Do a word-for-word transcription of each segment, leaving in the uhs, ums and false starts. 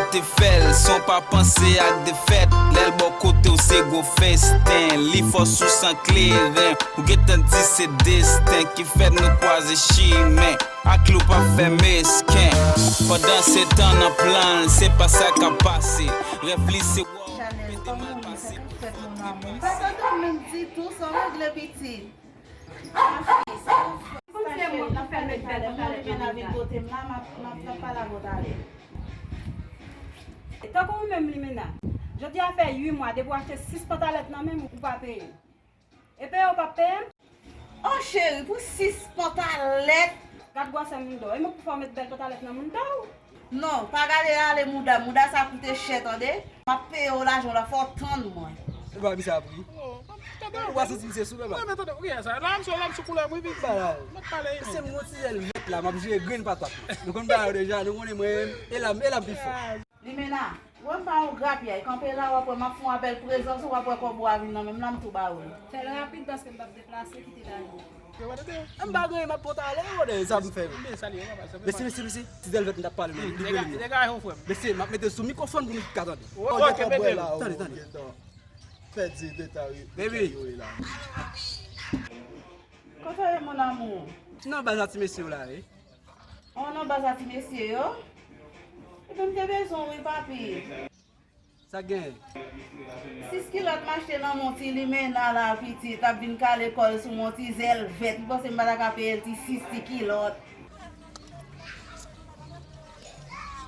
Te fè l san w pa panse ak defèt. Lè l bò kote w se gwo festen. Li fò sou san kleren. Ou gentan di se desten ki fè nou kwaze chimen. Ak li w pa fè mesken. Pandan se tan nan plan l, se pa sa k ap pase. Rèv li se wè w pete mal pase. Pa tande w menm ditou, sa w regle pitit. Pou m fè moun nan fè met bèl pantalèt nan men l vin kote m la, m ap, m ap, m ap pale avè w talè. Tankou ou menm Limena, jodi a fè uit mwa depi w achte sis pantalèt nan men m, ou pa peye m. E peye w p ap peye m? Oh cheri, pou sis pantalèt? Gad gwosè mouda w. E mwen k pou fè w met bèl pantalèt nan mouda w? Non, pa gade ale mouda, mouda sa koute chè tande. M ap peye w lajan w la, fò w tann mwen. E pa misye ap ri. Ou pa santi misye sou menm? Mwen men tande, ou gen sa. La m sou, la m sou koulè m wi, Big. Ba la. Mèt pale. Se m gon ti zèl vèt la, m ap jere grenn patat mwen. Nou konn bagay yo deja, nou konnen mwen menm, e la, e la m pi fò. Limena, wè m pa yon grapyay, kanpe la w ap wè m ap fè yon apèl prezans ou w ap wè kòb ou a vin nan men m la m tou ba ou l. Fè l rapid paske m p ap deplase kite la. M pa gen, m ap pòt ale, yo, de sa m fè. Mesi, mesi, mesi. Ti zèl vèt m t ap pale, men li vle li. Mesye, m ap mete l sou mikwofòn pou nou tout ka tande. Ok, mete l. Tande, tande. Pèdi detay. Baby. Kote w ye, mon amour? Nan baz a ti mesye yo la, wi. Oh, nan baz a ti mesye yo? Epi m te bezwen w, wi, papi. Sa k genyen? Sis kilòt m achte nan men w ti Limena la, pitit, ap vin kale kò l sou mwen, ti zèl vèt. Li panse m pa ta ka peye l ti sis ti kilòt.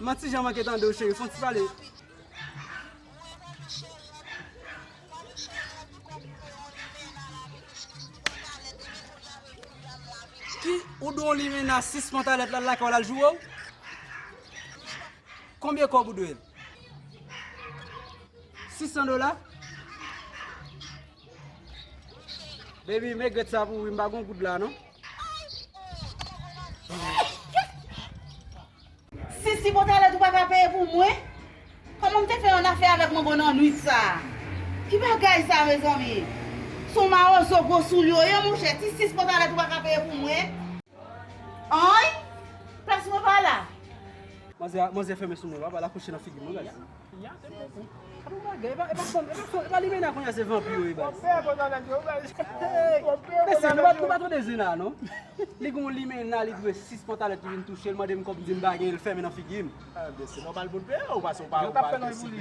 Manti jan manke tande w, cheri, fè yon ti pale. Ki ou dwe yon Limena sis pantalèt la lakay w l al joure w? Konbyen kòb ou dwe l? Sis san dola? Baby, m regrèt sa pou ou wi, m pa gon goud la non. Sis ti pantalèt ou pa ka peye pou mwen? Kòman m te fè yon afè avèk manbo nan nwit sa a? Ki bagay sa, mezanmi? Se yon mawozo gwo soulye w ye, monchè. Ti sis pantalèt ou pa ka peye pou mwen? Ann! Plas mwen pa la. Manzè, manzè fèmen sou mwen, papa, l akouche nan figi m, wi, baz. Ya, se bon, bon. Apa bagay, e pa, e pa fanm, e pa fanm, e pa Limena kounye a se vanpi yo ye, baz. Mesye, nou pa, nou pa tande Zena, non? Li gon Limena, li dwe sis pantalèt, li vin touche l, mande m kòb, m di m pa gen, l fèmen nan figi m. Ah, mesye, nòmal pou l peye, ou pase, ou pa, ou pa.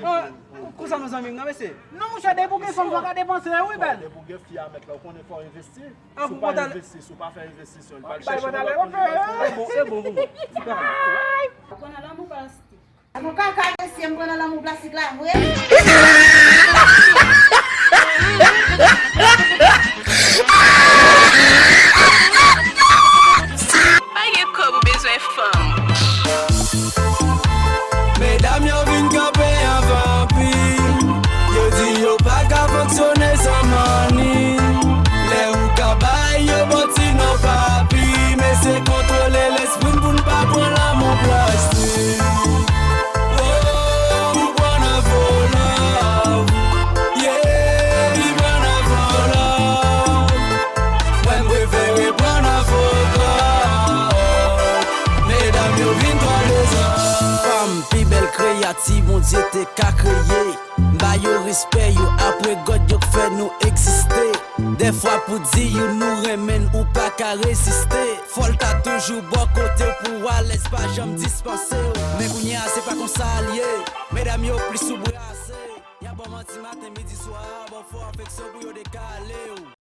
Ah, konsa nou zanmi m nan, mesye. Non, monchè, depi w gen fanm, fò w ka depanse, wi, baz. Depi w gen fi a mèt la, ou konnen fò w envesti. Si w pa envesti, si w pa fè envestisyon, li pral chèche yon lòt moun. E bon, e bon pou mwen. Ou konn lanmou plastik. Ann kaka mesye, m pran nan lanmou plastik la vre. Pa gen kòb ou bezwen fanm. Medam yo vin kanpe an vanpi. Yo di yo pa ka fonksyone san mani. Lè ou ka bay yo bon ti non papi. Mesye kontwole lespri n pou n pa pran lanmou plastik. Oh, ou pran nan fo love. Yeah, li pran nan fo love. Mwen m prefere pran nan fo love. Medam yo vin twò dezòd. Fanm pi bèl kreyati Bondye te ka kreye. M ba yo respè yo, apre God yo k fè nou egziste. Dèfwa pou di youn nou renmen l, ou pa ka reziste. Fò l ta toujou bò kote w pou w alèz, pa janm dispanse w. Men kounye a, se pa konsa l ye. Medam yo plis sou brase. Y ap ba w manti maten, midi, swa, ba w fo afeksyon pou yo dekale w.